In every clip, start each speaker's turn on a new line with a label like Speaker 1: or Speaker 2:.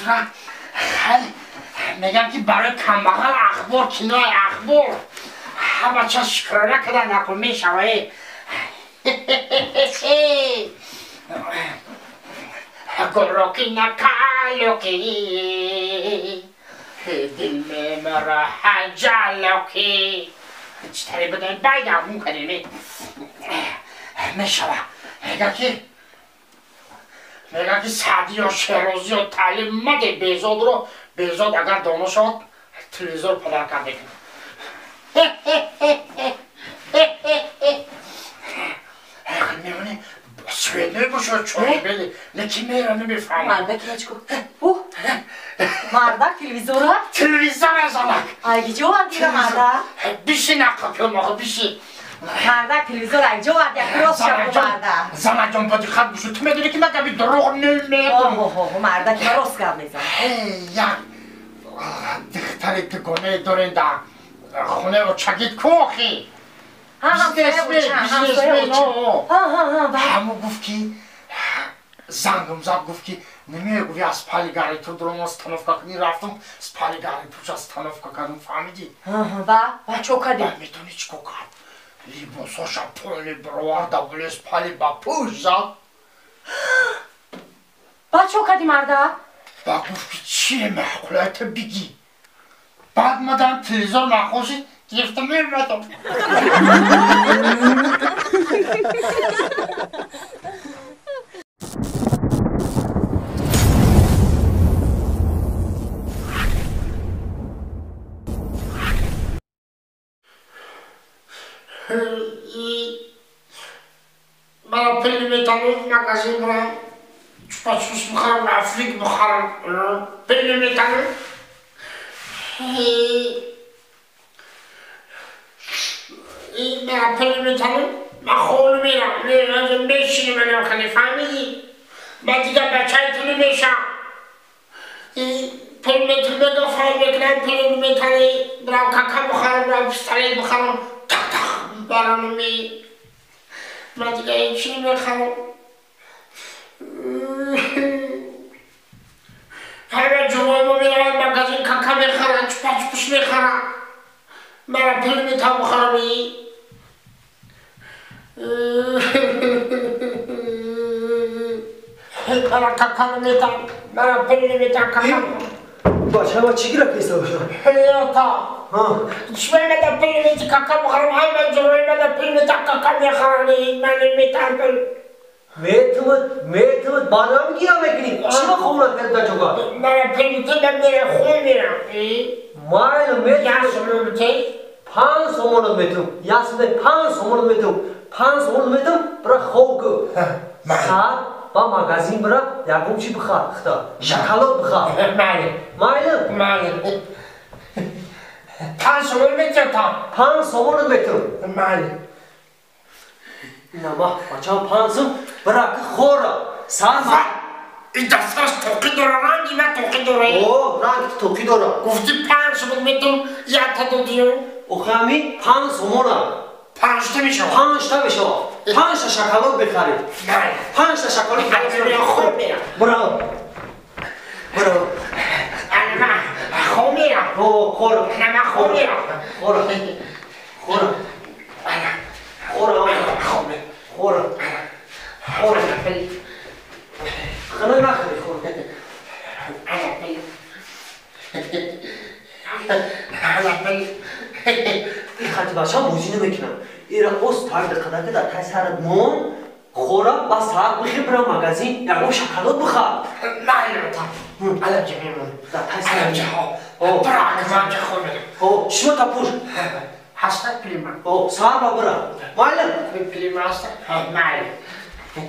Speaker 1: Ҷура, хеле мегам ки барои камбағал ахбор кинои ахбор. Ҳама чиз шукрона кардан нақл мешавад. Гуруки накалуки, дил мемара ҳаҷалуки. Чӣ тари будан байдам кардем. Мешава. Мегам ки Саъдиё Шерозиё таълим маде Безодро. Безод агар доно шавад, телевизор подарка мекунад. Мемонӣ свет мебошад, чой бели, лекин мера намефаҳмам.
Speaker 2: Мардак ҳеҷ ку. Ух! Мардак телевизора?
Speaker 1: Телевизора занак.
Speaker 2: Ай гиҷо овардира мардак?
Speaker 1: Биши нақл кун охо, биши.
Speaker 2: Мардак телевизор ай ҷо овард, як рост шаб мардак.
Speaker 1: Занакҷон, бо диққат бошо, ту медонӣ ки ман габи дурӯғ намегӯям.
Speaker 2: Оҳо, мардак ман рост гап мезанам.
Speaker 1: Як духтари дугонае дорем дар хонаи очагит ку охи. Ҳаму гуфт ки зангам зад, гуфт ки намегӯи аз пали гарнитур дуром остановка кунӣ. Рафтам спали гарнитурш остановка кардам, фаҳмидӣ?
Speaker 2: Ва чо кардӣ?
Speaker 1: Медонӣ чӣ кор кард? Либосоша поли бироварда булез пали ба пӯш зад.
Speaker 2: Ба чо кардӣ мардак?
Speaker 1: Ба гуфт ки чи маъқулайта бигӣ. Баъд мадам телевизор маъқул шид, гирифтам меомадам. Мана пили металлов магазин бурам, чупа-чупс бихарам, африк бихарам. Пили металлов. Мана пили металлов, ман хона мерам, мешинам манам хеле, фаҳмидӣ? Ман дигар бачаи ту намешам. Пул метал мега фаҳм мекунам, пули металли бурам кака бихарам, бурам пистолет бихарам, тақ-тақ барам. Ман дигар ҳеҷ намехарам. Ҳама ҷумъаи мо мераванд магазин, кака мехаранд, чупа-чупш мехаранд. Мана пул метал бихарам. Мана кака наметам, мана пул наметам кака.
Speaker 3: Бача, ма чӣ гира песа боша?
Speaker 1: Ҳаёта. Чӣ мада пул намети кака бихарам, ҳама ҷумъаи мада пул метал кака мехаранд, ман наметам пул.
Speaker 3: Метавад, барам гира мекунӣ. Чӣ ма хона карда ҷога?
Speaker 1: Мана пул метал мера хун мерам.
Speaker 3: Майл метавад.
Speaker 1: Як сомон битей?
Speaker 3: 5 сомон метавам. Як сомон 5 сомон метавам. 5 сомон метавам, бира хов ку. Сар ба магазин бира, ягон чӣ бихар, хита. Шоколад бихар.
Speaker 1: Майли.
Speaker 3: Майли?
Speaker 1: Майли. 5 сомон метавам.
Speaker 3: 5 сомон метавам.
Speaker 1: Майли.
Speaker 3: Ина ма, бачам 5 сом, бира ки хора. Сар ма.
Speaker 1: Ин дафтараш тоқӣ дора, ранги ман тоқӣ дора.
Speaker 3: О, ранги тоқӣ дора.
Speaker 1: Гуфтӣ 5 сомон метавам, якта додиё.
Speaker 3: Охи ҳами 5 сомона.
Speaker 1: 5 та мешавад.
Speaker 3: 5 та мешавад. 5 та шоколад бихаред. 5 та шоколад
Speaker 1: бихаред. Хоб мерам.
Speaker 3: Браво. Браво.
Speaker 1: Ана ман хоб мерам.
Speaker 3: О, хора.
Speaker 1: Ана ман хоб мерам.
Speaker 3: Хора. Хора. Хора.
Speaker 1: Хоб мерам.
Speaker 3: Хора. Хора. Хана нахӯри, хора.
Speaker 1: Ана пил. Ана пил.
Speaker 3: Ин хати бачаам бозӣ намекунам. Ира оз так диққат ки дар таи сарат мон, хора, ба саат бихир, бира магазин, ягон шоколад бихар.
Speaker 1: Майли, алам ҷа мемонам.
Speaker 3: Дар таи сарат.
Speaker 1: Алам ҷа, ҳо. Бира, ман ҷа хоб мерам.
Speaker 3: Ҳо, шумо та пуш.
Speaker 1: Ҳаста пили ман.
Speaker 3: Ҳо, саат ба бира. Майли?
Speaker 1: Пили ман ҳаста? Майли.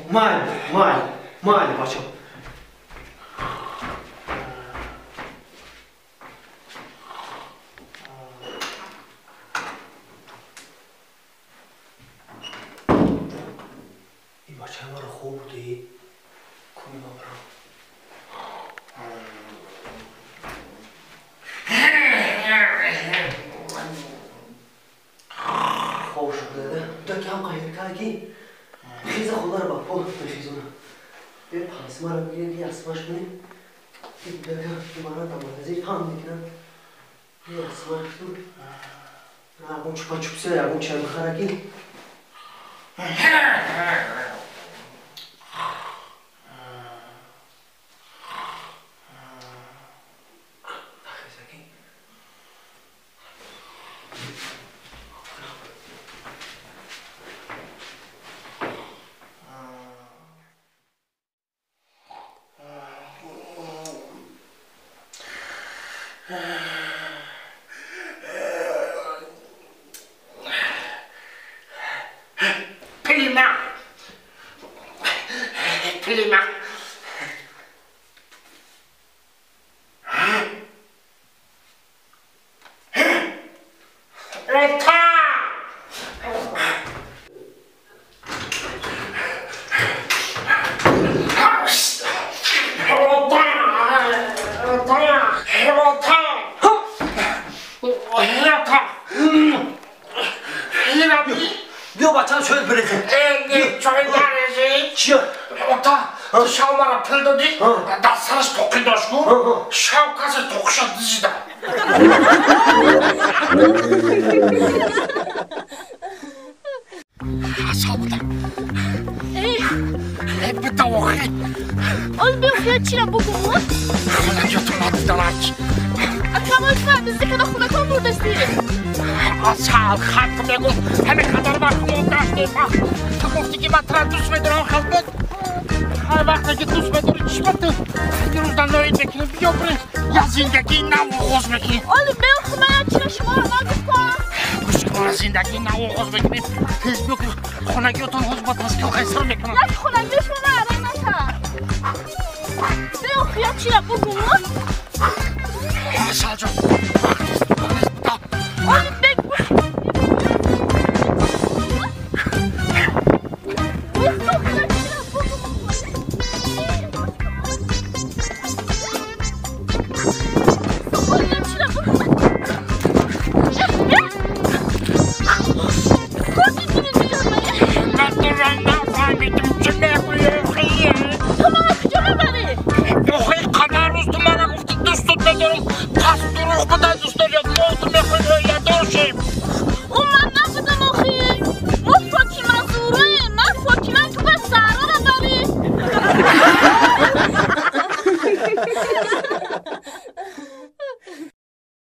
Speaker 3: Майли, майли, майли, бачаам. Хиза хонара ба по бихизона. Бе пансмара бигирем ки ясмаш кунем. Мана дар магазин фаҳм мекунам. Ягон чупа-чупса, ягон чай бихара ки.
Speaker 1: Плима. Ота! Ота! Ота! Ота! Ота!
Speaker 3: биё бачам чой бирезем.
Speaker 1: Чой нарезӣ?
Speaker 3: Чия?
Speaker 1: Ота, шав мара пул додӣ, дар сараш тоқӣ дошту, шав касе тоқиша дизида. Асал будам. Бита охи.
Speaker 4: Оз биё хия чира бугум?
Speaker 1: Хонагиётон надиданач.
Speaker 4: Акамои ма биздикана хонакон бурдасти.
Speaker 1: Асал, хат мегум, ҳаме қадар вақт мо гаштем. Ту гуфтӣ ки ман тура дӯст медорам, хазбет. Ҳар вақте ки дӯст медорӣ, чӣ ба ту имрӯз ноид мекунӣ? Биё бирем, я зиндагии нав оғоз мекунем.
Speaker 4: Оли биё хумая чира шуморо нагуфтам.
Speaker 1: Гӯш кун, зиндагии нав оғоз мекунем. Тез биё ки хонагиётон ҳоз ба таскил қайсар мекунанд.
Speaker 4: Як хонагиё шумо арай накард. Биё хия чира бугум?
Speaker 1: Асалҷон,